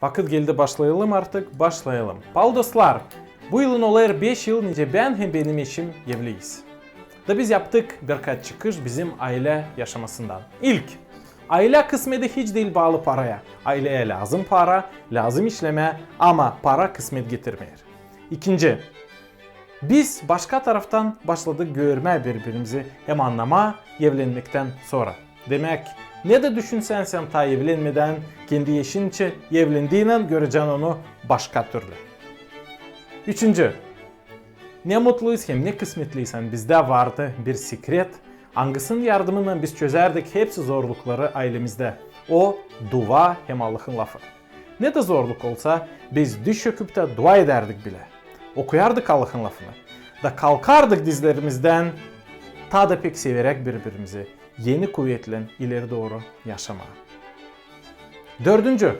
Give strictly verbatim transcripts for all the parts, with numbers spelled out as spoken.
Vakıt geldi başlayalım artık, başlayalım. Pahalı dostlar, bu yılın olêr beş yıl, nicä bän hem benim eşim evliyiz. Da biz yaptık birkaç çıkış bizim aylä yaşamasından. İlk, aylä kısmeti hiç diil baalı paraya. Ayleyä lääzım para, lääzım işlemää, ama para kısmet getirmeer. İkinci, biz başka taraftan başladık görmää biri-birimizi hem annamaa evlenmektän sora. Demäk, ne dä düşünsän sän taa evlenmedän kendi eşin için, evlendiynän görecän onu başka türlü. Üçüncü, ne mutluyuz hem ne kısmetliysän, bizdä vardı bir sekret, angısının yardımınnan biz çözärdik hepsi zorlukları aylemizdä. O, dua hem Allahın lafı. Ne dä zorluk olsa, biz diz çöküp tä dua edärdik bilä. Okuyardık Allahın lafını. Da kalkardık dizlerimizdän, taa da pek severäk biri-birimizi, eni kuvetlän ileri dooru yaşamaa. Dördüncü,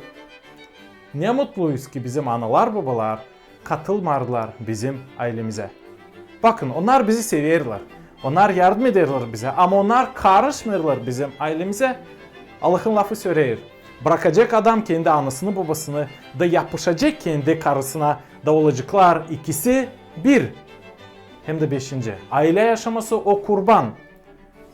ne mutluyuz ki bizim analar-bobalar katılmardılar bizim aylemizä. Bakın, onnar bizi severlär. Onnar yardım ederlär bizä, ama onnar karışmêêrlar bizim aylemizä. Allahın lafı söleer: brakacek adam kendi anasını-bobasını da yapışacek kendi karısına, da olaceklar ikisi bir. Hem dä beşinci, aylä yaşaması o kurban.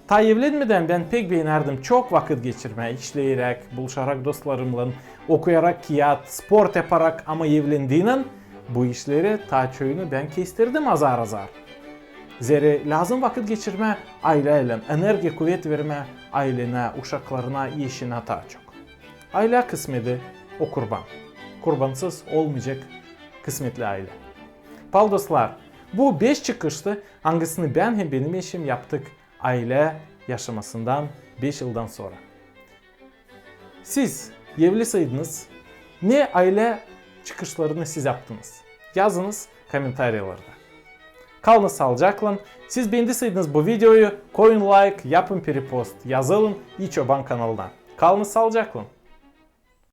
Taa evlenmedän bän pek beenärdim çok vakıt geçirmää, işleyeräk, buluşarak dostlarımnan, okuyarak kiyat, sport yaparak, ama evlendiynän bu işleri taa çoyunu bän kestirdim azar-azar. Zerä lääzım vakıt geçirmää ayleylän, energiya, kuvet vermää aylenä, uşaklarına, eşinä taa çok. Aylä kısmeti o kurban. Kurbansız olmayacek kısmetli aylä. Pahalı dostlar, bu beş çıkıştı, angısını bän hem benim eşim yaptık aylä yaşamasından beş yıldan sora. Siz evliseydiniz, ne aylä çıkışlarını siz yaptınız? Yazınız komentariyalarda. Kalınız saalıcaklan. Siz beendiseydiniz bu videoyu, koyun layk, yapın perepost, yazılın İ Çoban kanalına. Kalınız saalıcaklan.